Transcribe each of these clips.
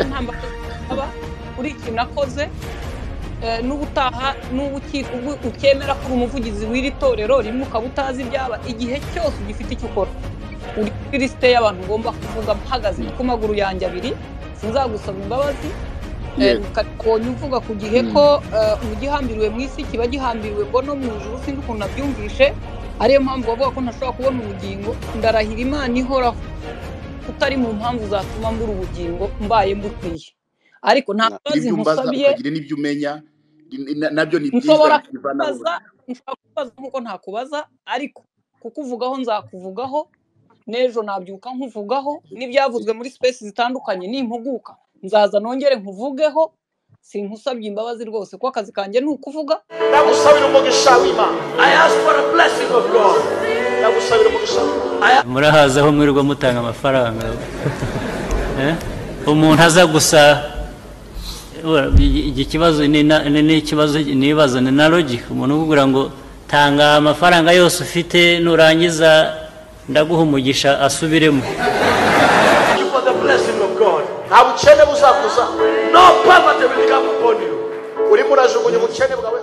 Nta mbabazi nsaba kuri iki nakoze. N'ubutaha n'ubu ukemera ko uri umuvugizi w'iri torero rimwe ukaba utazi ibyaba, igihe cyose ugifite icyo ukora uri kuri lisite y'abantu ugomba kuvuga. Mpagaze ku maguru yanjye abiri, sinzagusaba imbabazi. Ukabonye uvuga ku gihe ko ugihambiriwe mu isi kiba gihambiriwe ngo no mu ijuru, sinzi ukuntu nabyumvishe, ariyo mpamvu bavuga ko ntashobora kubona ubugingo. Ndarahira Imana ihoraho utari mu mpamvu zatuma mbura ubugingo mbaye mbukwiye, ariko nta mbabazi ibyo umbaza nkusabye. Ukagira n'ibyo umenya nabyo ni byiza. Nshobora bivanaho kubaza, nshobora kubaza nkuko ntakubaza, ariko kukuvugaho nzakuvugaho n'ejo nabyuka nkuvugaho, n'ibyavuzwe muri space zitandukanye nimpuguka nzaza nongere nkuvugeho. Sinkusabye imbabazi rwose kuko akazi kanjye ni ukuvuga. Ndagusabira umugisha w'Imana. I ask for a blessing of God. Ndagusabira umugisha. Murahazi aho mwirirwa mutanga amafaranga? Eh? Umuntu aza gusa iki kibazo ni ikibazo nibaza, ni na logic umuntu ukubwira ngo tanga amafaranga yose ufite, nurangiza ndaguha umugisha, asubiremo. You for the blessing of God. Nta bukene buzakuza. No poverty will come upon you. Urimo urajugunya ubukene bwawe.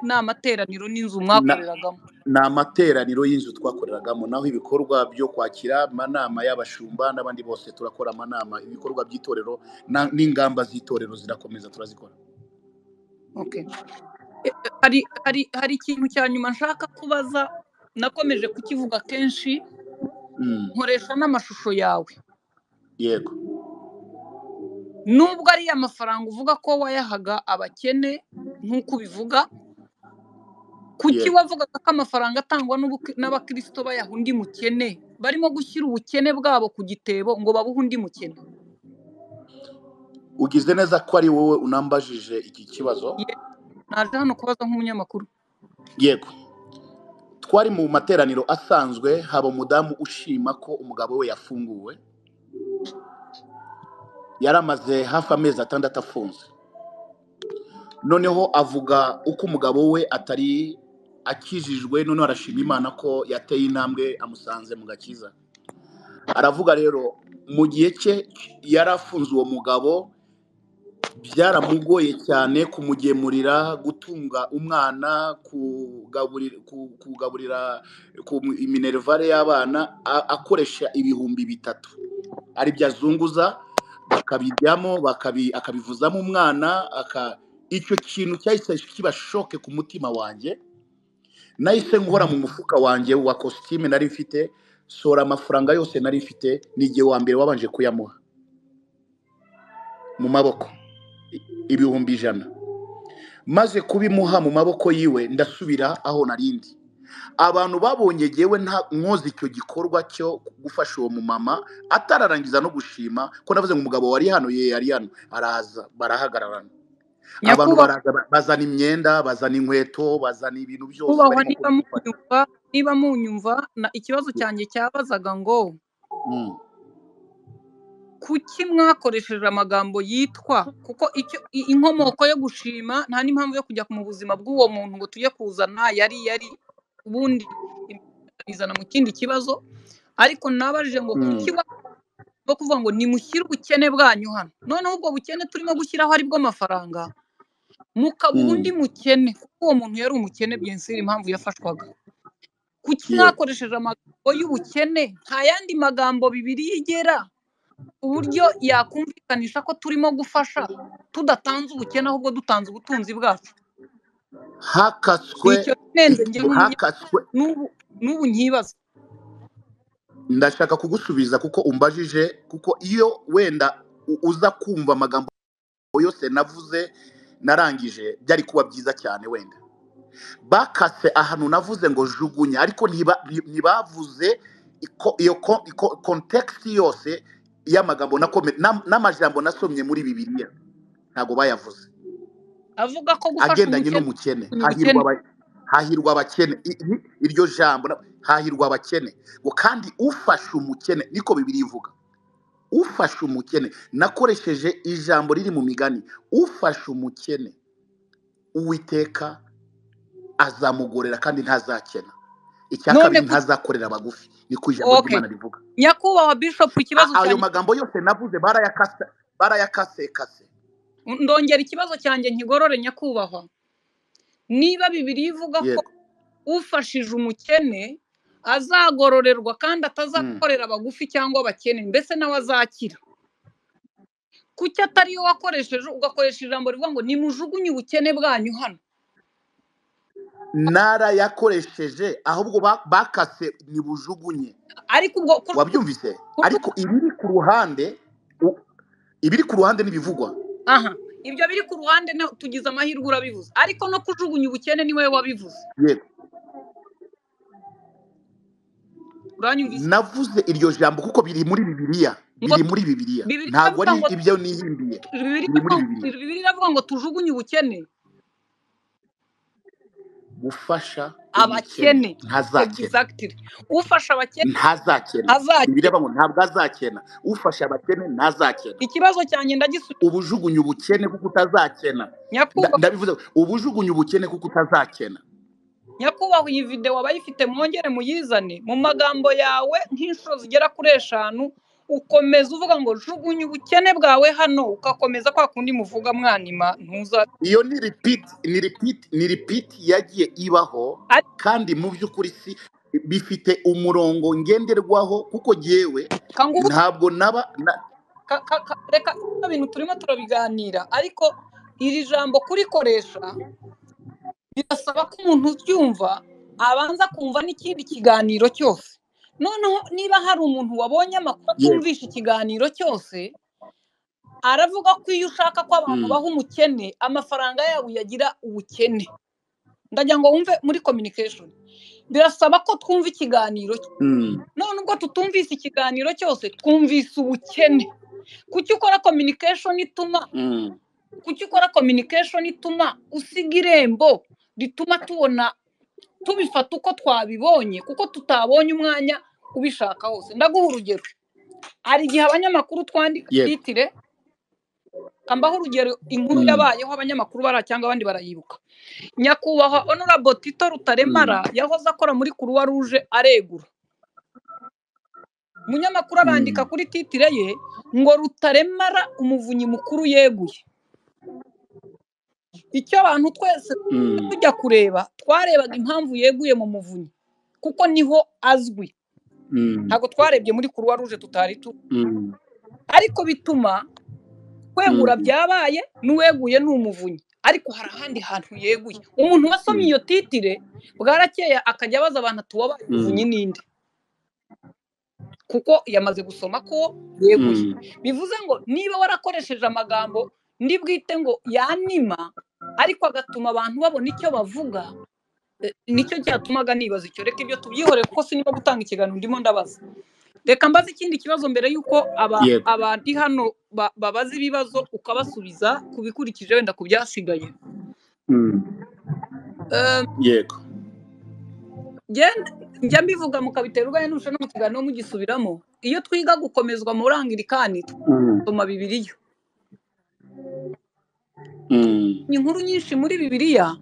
Ni amateraniro n'inzu mwakoreragamo? Ni amateraniro y'inzu twakoreragamo, naho ibikorwa byo kwakira amanama y'abashumba n'abandi bose turakora amanama, ibikorwa by'itorero n'ingamba z'itorero zirakomeza, turazikora. Okay. Hari ikintu cya nyuma nshaka kubaza, nakomeje kukivuga kenshi, nkoresha n'amashusho yawe. Yego. Nubwo ari amafaranga uvuga ko wayahaga abakene nk'uko ubivuga, kuki wavugaga ko amafaranga atangwa n'abakirisito bayaha undi mukene, barimo gushyira ubukene bwabo ku gitebo ngo babuhe undi mukene? Ugize neza ko ari wowe unambajije iki kibazo. Naje hano kubaza nk'umunyamakuru. Yego, twari mu materaniro asanzwe, haba umudamu ushima ko umugabo we yafunguwe, yaramaze hafi amezi 6 afunze. Noneho avuga uko umugabo we atari akijijwe, noneho arashima Imana ko yateye intambwe amusanze mu gakiza. Aravuga rero mu gihe cye yarafunze uwo mugabo, byaramugoye cyane kumugemurira, gutunga umwana, kugaburira minerivare y'abana, akoresha 3000 ari byo azunguza, bakabijyamo, akabivuzamo umwana. Icyo kintu cyahise kiba choc ku mutima wanjye. Nahise nkora mu mufuka wanjye wa kositime nari mfite, sora amafaranga yose nari mfite, n'igihe wa mbere wabanje kuyamuha mu maboko, 100,000. Maze kubimuha mu maboko yiwe, ndasubira aho narindi. Abantu babonye jyewe nta nkoze icyo gikorwa cyo gufasha uwo mumama, atararangiza no gushima ko navuze ngo umugabo wari hano, ye yari hano, araza barahagararana. Abantu baraza bazana imyenda, bazana inkweto, bazana ibintu byose Nyakubahwa, barimo niba kubifasha. niba munyumva, ikibazo cyanjye cyabazaga ngo kuki mwakoresheje amagambo yitwa, kuko icyo inkomoko yo gushima, nta n'impamvu yo kujya mu buzima bw'uwo muntu ngo tujye kuzana yari ubundi bizana mu kindi kibazo, ariko nabajije ngo kuki bo kuvuga ngo nimushyire ubukene bwanyu hano, noneho ubwo bukene turimo gushyiraho ari bwo mafaranga, mukabuha undi mukene, kuko uwo muntu yari umukene bien sûr impamvu yafashwaga. Kuki mwakoresheje amagambo y'ubukene? Nta yandi magambo Bibiliya igera uburyo yakumvikanisha ko turimo gufasha tudatanze ubukene, ahubwo dutanze ubutunzi bwacu? Hakaswe Icyo nenze njye hakaswe n'ubu nkibaza. Ndashaka kugusubiza kuko umbajije, kuko iyo wenda uza kumva amagambo yose navuze narangije, byari kuba byiza cyane. Wenda bakase ahantu navuze ngo jugunya, ariko ntibavuze iyo context yose y'amagambo n'amajambo nasomye muri Bibiliya, ntabwo bayavuze. Avuga ko gufasha agendanye umukene n'umukene ubukene. Hahirwa abakene. Iryo jambo hahirwa abakene ngo kandi ufashe umukene, niko Bibiliya ivuga, ufashe umukene. Nakoresheje ijambo riri mu Migani: ufashe umukene, Uwiteka azamugorera kandi ntazakena. Icya None kabiri, ntazakorera abagufi, niko ijambo ry'Imana rivuga. Nyakubahwa Bishop, ikibazo Ayo cyanjye magambo yose navuze barayakasa. Barayakasekase. Ndongera ikibazo cyanjye nkigorore nyakubahwa. Niba Bibiliya ivuga ko Yego. ufashije umukene azagororerwa kandi atazakorera abagufi cyangwa abakene, mbese nawe azakira, kuki atari yo wakoresheje ugakoresha ijambo rivuga ngo nimujugunye ubukene bwanyu hano? Narayakoresheje, ahubwo bakase nibujugunye. Ariko ubwo Wabyumvise? Ariko ibiri ku ruhande, ibiri ku ruhande n'ibivugwa. Aha, ibyo biri ku ruhande tugize amahirwe urabivuze, ariko no kujugunya ubukene ni wowe wabivuze. Yego. Uranyumvise? Navuze iryo jambo kuko biri muri Bibiliya, Ngo biri muri Bibiliya, Bibiliya ntabwo iravuga ari ngo ibyo nihimbiye, Bibiliya biri muri iravuga Bibiliya. Bibiliya iravuga ngo tujugunye ubukene. Gufasha umukene Abakene. ntazakena. Exactly. Ufasha abakene ntazakena. ntazakena. Bibiliya ivuga ngo ntabwo azakena. Ufasha abakene ntazakena. Ikibazo cyanjye ndagisubiza. Ubujugunye ubukene kuko utazakena. Nyakubahwa, Ndabivuze, ubujugunye ubukene kuko utazakena. Nyakubahwa, iyi video abayifite mwongere muyizane. Mu magambo yawe nk'inshuro zigera kuri 5 ukomeza uvuga ngo jugunya ubukene bwawe hano, ugakomeza kwa kundi muvuga mwanima ntuza. Iyo ni repeat, ni repeat, ni repeat yagiye ibaho, Ariko kandi mu by'ukuri si bifite umurongo ngenderwaho, kuko jyewe kangubu ntabwo naba reka ibyo bintu turimo turabiganira, ariko iri jambo kurikoresha birasaba ko umuntu uryumva abanza kumva n'ikindi kiganiro cyose. Noneho niba hari umuntu wabonye amakuru Yego. atumvisha ikiganiro cyose, aravuga ko iyo ushaka ko abantu baha umukene amafaranga yabo uyagira ubukene. Ndagira ngo wumve muri communication birasaba ko twumva ikiganiro. None ubwo tutumvise ikiganiro cyose, twumvise ubukene. Kuki ukora communication ituma kuki ukora communication ituma usiga irembo rituma tubona tubifata uko twabibonye, kuko tutabonye umwanya ubishaka hose? Ndaguha urugero. Hari igihe abanyamakuru twandika Yego. titire, kambaho urugero inkuru yabayeho abanyamakuru bara cyangwa abandi barayibuka. Nyakubahwa Honorable Tito Rutaremara yahoze akora muri Croix Rouge aregura. Umunyamakuru arandika kuri titire ye ngo Rutaremara umuvunyi mukuru yeguye. Icyo abantu twese tujya kureba, twarebaga impamvu yeguye mu muvunyi, kuko niho azwi. Ntabwo twarebye muri Croix Rouge tutari tu. Ariko bituma kwegura byabaye, n'uweguye ni umuvunyi, ariko hari ahandi hantu yeguye. Umuntu wasomye iyo titire bwarakeye akajya abaza abantu ati uwabaye umuvunyi ninde, kuko yamaze gusoma ko yeguye. Bivuze ngo niba warakoresheje amagambo ndi bwite ngo yanima, ariko agatuma abantu babona icyo bavuga, nicyo cyatumaga nibaza icyo. Reka ibyo tubyihorere kuko sinimo gutanga ikiganiro, ndimo ndabaza. Reka mbaze ikindi kibazo mbere y'uko Yego. abandi hano babaza ibibazo ukabasubiza kubikurikije wenda ku byasigaye. Yego. Njya mbivuga mukabitera urwenya nurusha no mu kiganiro mugisubiramo. Iyo twiga gukomezwa muri Anglikani dusoma Bibiliya. Inkuru nyinshi muri Bibiliya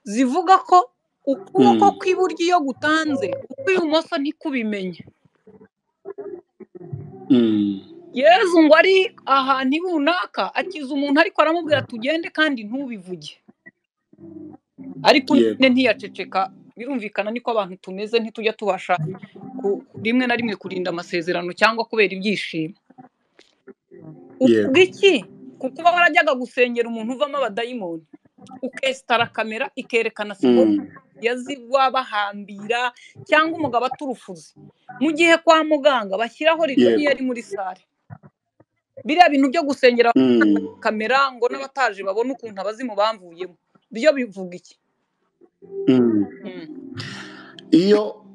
zivuga ko ukuboko kw'iburyo iyo gutanze, ukw'ibumoso ntikubimenye. Yezu ngo ari ahantu runaka akiza umuntu, ariko aramubwira tugende kandi ntubivuge. Ariko Yego. nyine ntiyaceceka. Birumvikana niko abantu tumeze, ntitujya tubasha rimwe na rimwe kurinda amasezerano cyangwa kubera ibyishimo. Yego. Uvuga iki? Kuko uba warajyaga gusengera umuntu uvamo abadayimoni, ukesitara kamera ikerekana siporo yazigwa bahambira, cyangwa umugabo aturufuze, mu gihe kwa muganga bashyiraho rido Yego. niyo ari muri sale. Biriya bintu byo gusengera kamera ngo n'abataje babone ukuntu abazimu bamvuyemo, byo bivuga iki? Iyo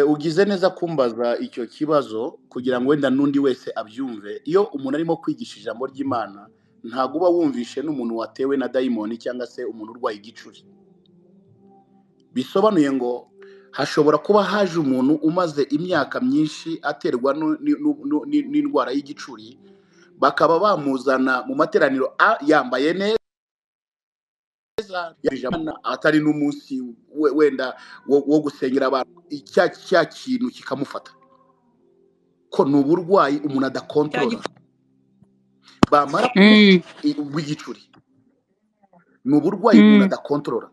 ugize neza kumbaza icyo kibazo kugira ngo wenda n'undi wese abyumve. Iyo umuntu arimo kwigisha ijambo ry'Imana, ntabwo uba wumvishe n'umuntu watewe na dayimoni cyangwa se umuntu urwaye igicuri. Bisobanuye ngo hashobora kuba haje umuntu umaze imyaka myinshi aterwa n'indwara y'igicuri, bakaba bamuzana mu materaniro yambaye neza, atari n'umunsi wenda wo gusengera abantu, cya kintu kikamufata, ko ni uburwayi umuntu adakontorora. Bamara Mm. w'igicuri ni uburwayi umuntu Mm. adakontorora.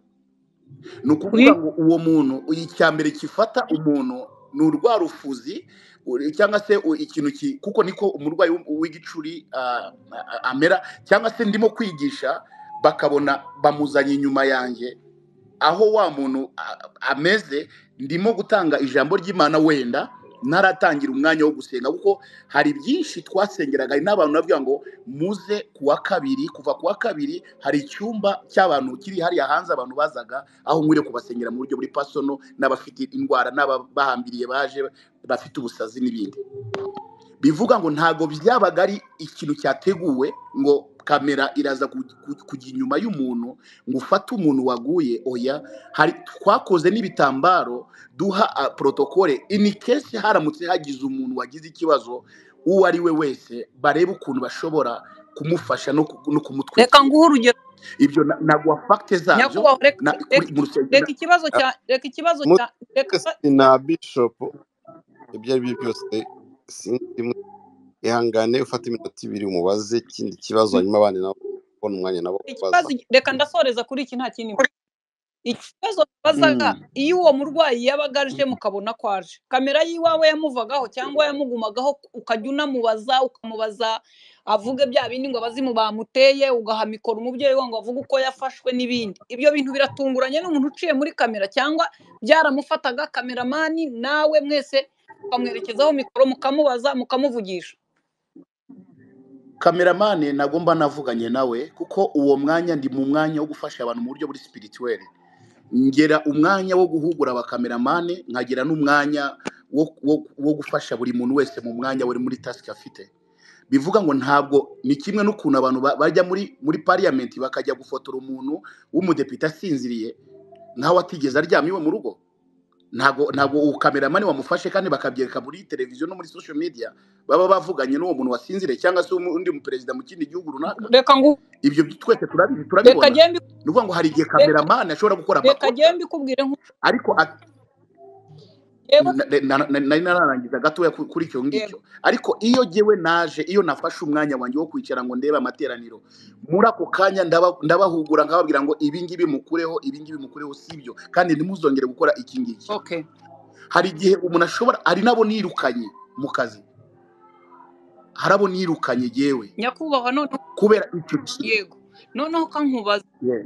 Ni ukuvuga Oui. ngo uwo muntu, icya mbere gifata umuntu ni urwa rufuzi, cyangwa se ikintu kuko niko umurwayi w'igicuri amera, cyangwa se ndimo kwigisha bakabona bamuzanye inyuma yanjye aho wa muntu ameze, ndimo gutanga ijambo ry'Imana wenda ntaratangira umwanya wo gusenga, kuko hari byinshi twasengeraga. Hari n'abantu bavuga ngo muze kuwa kabiri, kuva kuwa kabiri hari icyumba cy'abantu kiri hariya hanze, abantu bazaga aho nkwiriye kubasengera mu buryo buri pasono, n'abafite indwara n'ababahambiriye baje bafite ubusazi n'ibindi. Bivuga ngo ntabwo byabaga ari ikintu cyateguwe ngo kamera iraza kujya inyuma y'umuntu ngo ufate umuntu waguye. Oya, hari twakoze n'ibitambaro duha protokole in case haramutse hagize umuntu wagize ikibazo uwo ari we wese, barebe ukuntu bashobora kumufasha no Reka kumutwikira. nguhe urugero. Ibyo naguha fagite zabyo Nyakubahwa, reka kuri mu rusengero. reka ikibazo cya reka ikibazo cya reka Mutesi na Bishop, ibyo ari byo byose sinzi, ihangane ufate iminota 2 umubaze ikindi kibazo, hanyuma abandi nabo kubona umwanya nabo kubaza. Ikibazo, reka ndasoreza kuri iki, nta kindi. Ikibazo bazaga, iyo uwo murwayi yabaga aje mukabona ko aje, kamera y'iwawe yamuvagaho cyangwa yamugumagaho, ukajya unamubaza, ukamubaza avuge bya bindi ngo abazimu bamuteye, ugaha mikoro umubyeyi we ngo avuge uko yafashwe n'ibindi. Ibyo bintu biratunguranye n'umuntu uciye muri kamera, cyangwa byaramufataga kameramani nawe mwese mukamwerekezaho mikoro mukamubaza mukamuvugisha? Kameramani ntabwo mba navuganye nawe, kuko uwo mwanya ndi mu mwanya wo gufasha abantu mu buryo buri spirituel. Ngera umwanya wo guhugura abakameramani, nkagira n'umwanya wo gufasha buri muntu wese mu mwanya wari muri task afite. Bivuga ngo ntabwo ni kimwe n'ukuntu abantu bajya muri parliament bakajya gufotora umuntu w'umudepite asinziriye nkaho atigeze aryama iwe mu rugo. Ntabwo uwo kameramani wamufashe kandi bakabyereka muri televiziyo no muri social media, baba bavuganye n'uwo muntu wasinziriye cyangwa se undi muperezida mu kindi gihugu runaka. Reka ngo Ibyo twese reka turabibona. gembi Ni ukuvuga ngo hari igihe kameramani ashobora gukora reka amakosa, gembi kubwire ariko yewe nari nararangiza gatoya kuri icyo yego ngicyo. Ariko iyo jyewe naje, iyo nafashe umwanya wanjye wo kwicara ngo ndebe amateraniro, muri ako kanya ndabahugura nkababwira ngo ibi ngibi mukureho, ibi ngibi mukureho, sibyo, kandi ntimuzongere gukora iki ngiki. Okay. Hari igihe umuntu ashobora, hari n'abo nirukanye mu kazi, hari abo nirukanye jyewe Nyakubahwa, noneho kubera icyo kintu. Yego, noneho kankubaza, Yeah.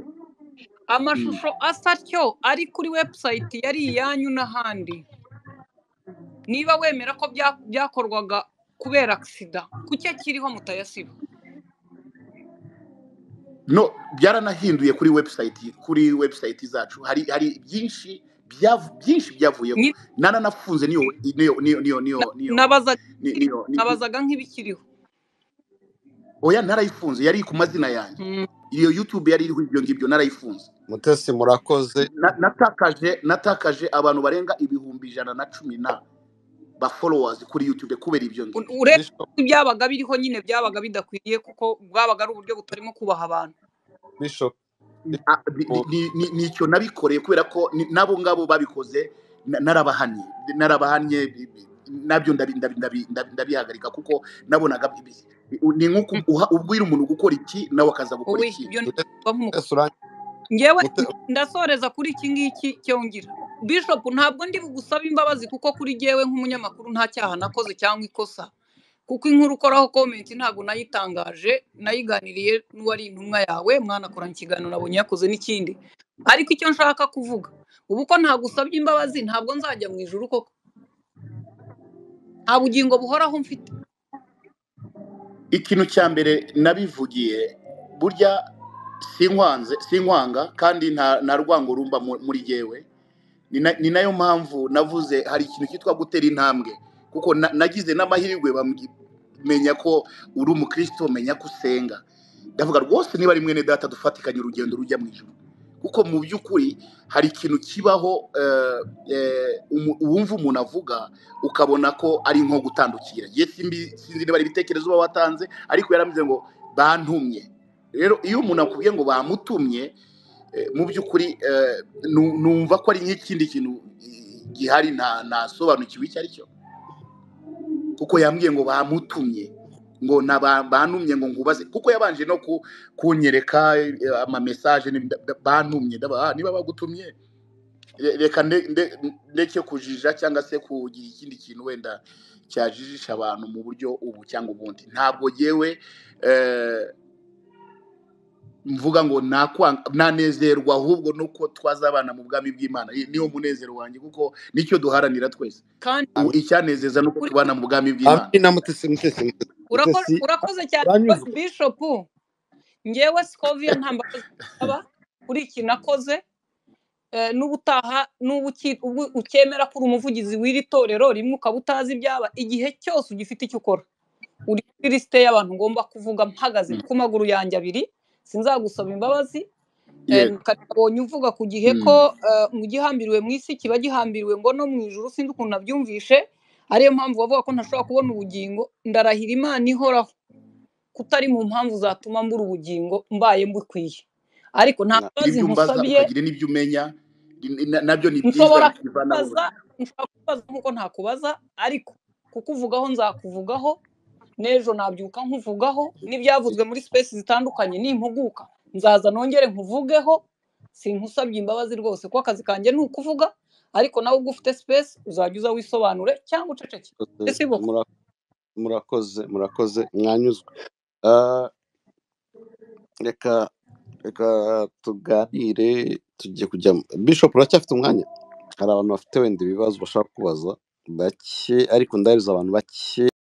amashusho asa atyo ari kuri website yari iyanyu n'ahandi, niba wemera ko byakorwaga kubera aksida, kuki akiriho mutayasiba? No, byaranahinduye kuri website zacu hari byinshi byinshi byavuyeho. Naranafunze niyo niyo niyo niyo niyo niyo niyo Nabazaga nk'ibikiriho. Oya, narayifunze, yari ku mazina yanjye. Iyo YouTube yari iriho ibyo ngibyo narayifunze. Mutesi, murakoze. Natakaje abantu barenga 110,000 na ba followers kuri YouTube kubera ibyo ngibyo. Uretse ibyabaga biriho nyine byabaga bidakwiye, kuko bwabaga ari uburyo butarimo kubaha abantu. Bishop, Nicyo nabikoreye kubera ko nabo ngabo babikoze narabahannye nabyo ndabihagarika, kuko nabonaga ni nko ubwira umuntu gukora iki nawe akaza gukora iki. Ngewe ndasoreza kuri iki ngiki cyongira. Bishop, ntabwo ndi bugusaba imbabazi kuko kuri jewe nk'umunyamakuru nta cyaha nakoze cyangwa ikosa, kuko inkuru ukoraho comment ntabwo nayitangaje, nayiganiriye n'uwari intumwa yawe, mwanakoranye ikiganiro nabonye yakoze n'ikindi. Ariko icyo nshaka kuvuga, ubu ko ntagusabye imbabazi ntabwo nzajya mu ijuru koko, nta bugingo buhoraho mfite. Ikintu cya mbere nabivugiye, burya sinkwanze, sinkwanga, kandi nta rwango rumba muri jewe. Ni nayo mpamvu navuze hari ikintu cyitwa gutera intambwe, kuko nagize n'amahirwe bamenya ko uri umukristo, menya ko usenga. Ndavuga rwose niba ari mwene data dufatikanye urugendo rujya mu ijuru, kuko mu by'ukuri hari ikintu kibaho, uwumva umuntu avuga ukabona ko ari nko gutandukira. Ye sinzi niba ari ibitekerezo uba watanze, ariko yarambwiye ngo bantumye. Rero iyo umuntu akubwiye ngo bamutumye, mu by'ukuri numva ko ari nk'ikindi kintu gihari ntasobanukiwe icyo ari cyo, kuko yambwiye ngo bamutumye. Ngo bantumye ngo nkubaze, kuko yabanje no kunyereka ama message bantumye. Niba bagutumye, reka ndeke kujija cyangwa se kugira ikindi kintu wenda cyajijisha abantu mu buryo ubu cyangwa ubundi. Ntabwo yewe mvuga ngo nanezerwa, ahubwo nuko twazabana mu bwami bw'Imana. Niwo munezero wanjye, kuko nicyo duharanira twese. Kandi Icyanezeza nuko uri tubana mu bwami bw'Imana. Amina. Mutesi, Mutesi, Mutesi, urakoze cyane uranyuzwe. Bishop. Ngewe Scovia nta mbabazi nsaba kuri iki nakoze. N'ubutaha n'ubu ukemera ko uri umuvugizi w'iri torero rimwe ukaba utazi ibyaba, igihe cyose ugifite icyo ukora uri kuri lisite y'abantu ngomba kuvuga mpagaze ku maguru yanjye abiri, sinzagusaba imbabazi. Yego. Nabonye uvuga ku gihe ko mu gihambiriwe mu isi kiba gihambiriwe ngo no mu ijuru, sinzi ukuntu nabyumvishe, ariyo mpamvu bavuga ko ntashobora kubona ubugingo. Ndarahira Imana ihoraho kutari mu mpamvu zatuma mbura ubugingo mbaye mbukwiye, ariko nta mbabazi Ibyo umbaza nkusabye. ukagira n'ibyo umenya nabyo ni byiza, Nshobora bivanaho kukubaza, nshobora kukubaza nkuko ntakubaza, ariko kukuvugaho nzakuvugaho n'ejo nabyuka nkuvugaho, n'ibyavuzwe muri space zitandukanye nimpuguka nzaza nongere nkuvugeho. Sinkusabye imbabazi rwose, kuko akazi kanjye ni ukuvuga, ariko nawe ubwo ufite space uzajya uza wisobanure cyangwa uceceke. Ese boko Murakoze, murakoze, mwanyuzwe. Reka tuganire, tugiye kujya. Bishop, uracyafite umwanya? Hari abantu bafite wenda ibibazo bashaka kubaza bake, ariko ndahiriza abantu bake.